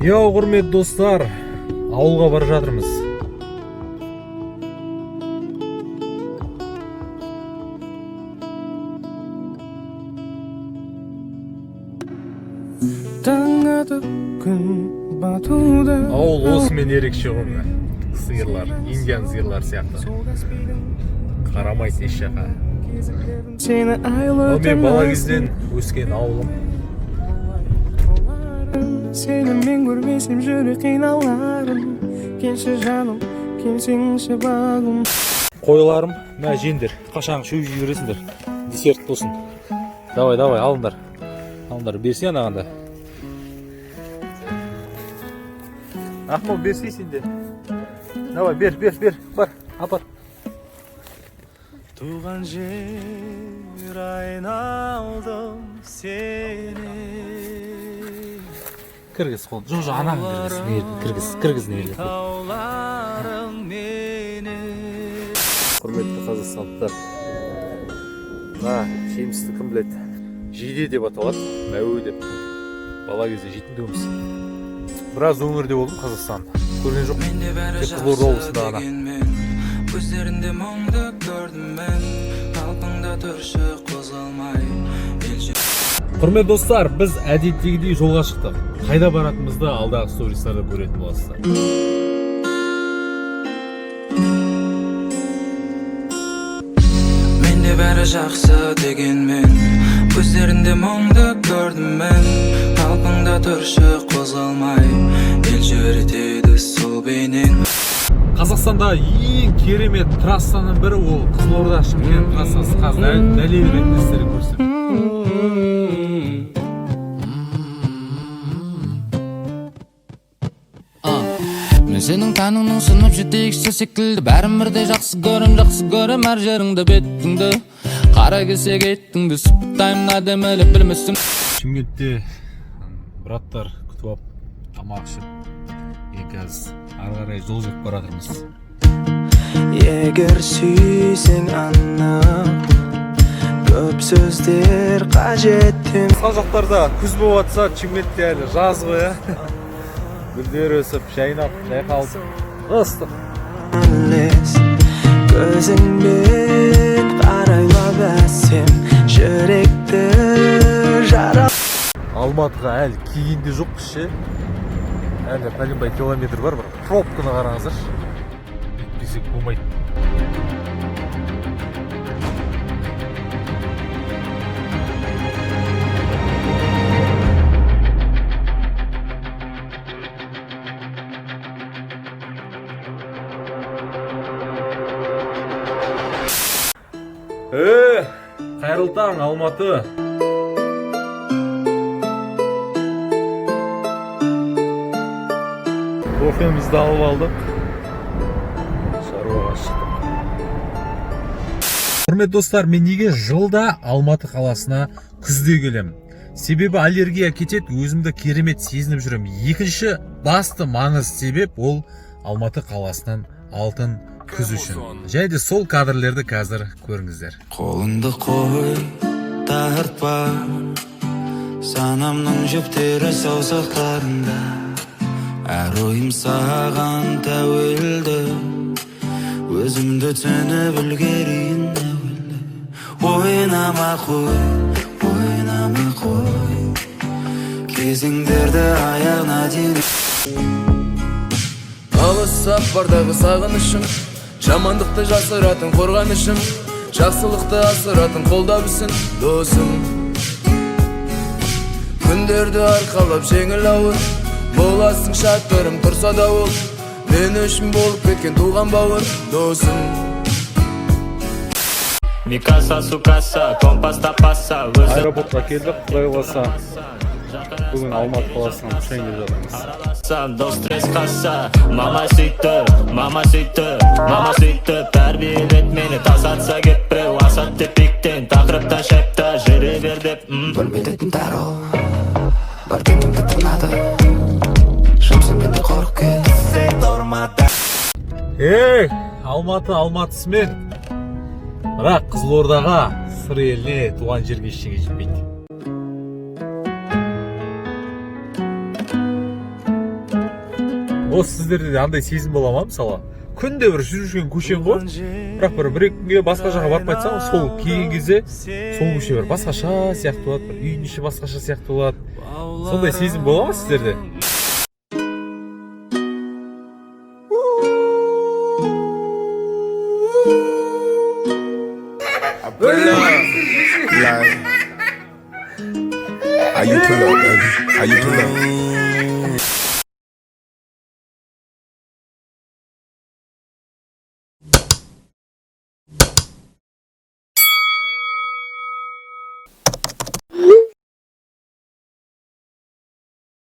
Йоу, құрметті достар, ауылға бара жатырмыз. Таң атып, күн батуда. Ауыл осымен ерекше ғой, мына. Сиырлар, индиан сиырлар сияқты. Қарамайды еш жаққа. Сені айлы Ал мен бала кезден өскен ауылым. Сені мен көрмесем, жүрек қиналарым. Келші, жаным, келсеңші, бағым. Қойларым, мә, жеңдер. Қашан шөп жей бересіңдер. Десерт болсын. Давай, давай, алыңдар. Алыңдар, берсе анағанда. Ақмол, берсей сен де. Давай, бер, бер, бер, бар, апар. Туған жер, айналдым сені. Кіргіз қол. Жоқ, жоқ, ананы кіргіз. Мына жерге кіргіз, кіргіз мына жерге. Тауларың мені. Құрметті қазақстандықтар, мына жемісті кім біледі? Жиде деп аталады, мәуе деп. Бала кезде жейтін тұғынбыз. Біраз өңірде болдым, Қазақстан көрген жоқпын. Менде бәрі Тек Қызылорда жақсы облысында ғана. дегенмен, көздерінде мұңды көрдім мен. Қалпыңда тұршы қозғалмай, елжі Құрметті достар, біз әдеттегідей жолға шықтық. Қайда баратынымызды алдағы стористарда көретін боласыздар. Менде бәрі жақсы дегенмен, көздерінде мұңды көрдім мен. Қалпыңда тұршы қозғалмай, елжіретеді сол бейнең. Қазақстанда ең керемет трассаның бірі ол Қызылорда — Шымкент трассасы. Қазір дәлел ретінде сіздерге көрсетемін. Мен сенің тәніңнің сынып жетекші секілді. Бәрін бірдей жақсы көрем, жақсы көрем әр жеріңді, бетіңді. Қара кесек еттіңді сыптаймын әдемілеп, білмесем. Шымкентте браттар күтіп алып, тамақ ішіп, енді қазір ары қарай жол жүріп бара жатырмыз. Егер сүйсең анық, көп сөздер қажет. Басқа жақтарда күз болып жатса, Шымкентте әлі жаз ғой, иә. Гүлдер өсіп, жайнап, жайқалып, ыстық. Емес, көзіңмен қарайлап әсем, жүректі жара. Алматыға әлі келген де жоқпыз ше. Әлі пәленбай километр бар, бірақ пробканы қараңыздаршы. Өйтпесек болмайды. Қайырлы таң, Алматы! Кофемізді алып алдық. Шаруаға шықтық. Құрметті достар, мен неге жылда Алматы қаласына күзде келемін? Себебі аллергия кетеді, өзімді керемет сезініп жүремін. Екінші басты маңызды себеп ол Алматы қаласынан алтын күз үшін. Және де сол кадрлерді қазір көріңіздер. Қолыңды қой, тартпа. Санамның жіптері саусақтарында. Әр ойым саған тәуелді. Өзімді түсініп үлгерейін әуелі. Ойнама қой, ойнама қой, кезеңдерді аяғына дейін. Алыс сапардағы сағынышым, жамандықты жасыратын қорғанышым, жақсылықты асыратын қолдабысың, досым. Күндерді арқалап жеңіл ауыр боласың, шатырым тұрса да, ол мен үшін болып кеткен туған бауыр, досым. Mi casa, su casa, компаста паса өзі. Аэропортқа келдік, құдай қаласа. Бүгін Алматы қаласынан ұшайын деп жатырмыз. Дос стресс қаса. Мама сөйтті, мама сөйтті, мама сөйтті тәрбиеледі мені. Тас атса кеп біреу, асат деп биіктен. Тақырыптан шайыпта жүре бер деп. Бөлмеде түн, бар денемді тырнады. Шымсың де қорқып кет. Ей, Алматы Алматысымен, бірақ Қызылордаға, Сыр еліне, туған жерге ештеңе жетпейді. Осы сіздерде де андай сезім бола ма? Мысалы, күнде бір жүріп жүрген көшең ғой, бірақ бір екі күнге басқа жаққа барып қайтсаң, сол келген кезде сол көше бір басқаша сияқты болады, бір үйдің іші басқаша сияқты болады. Сондай сезім бола ма сіздерде? Like, how you pull up, baby? How you pull up?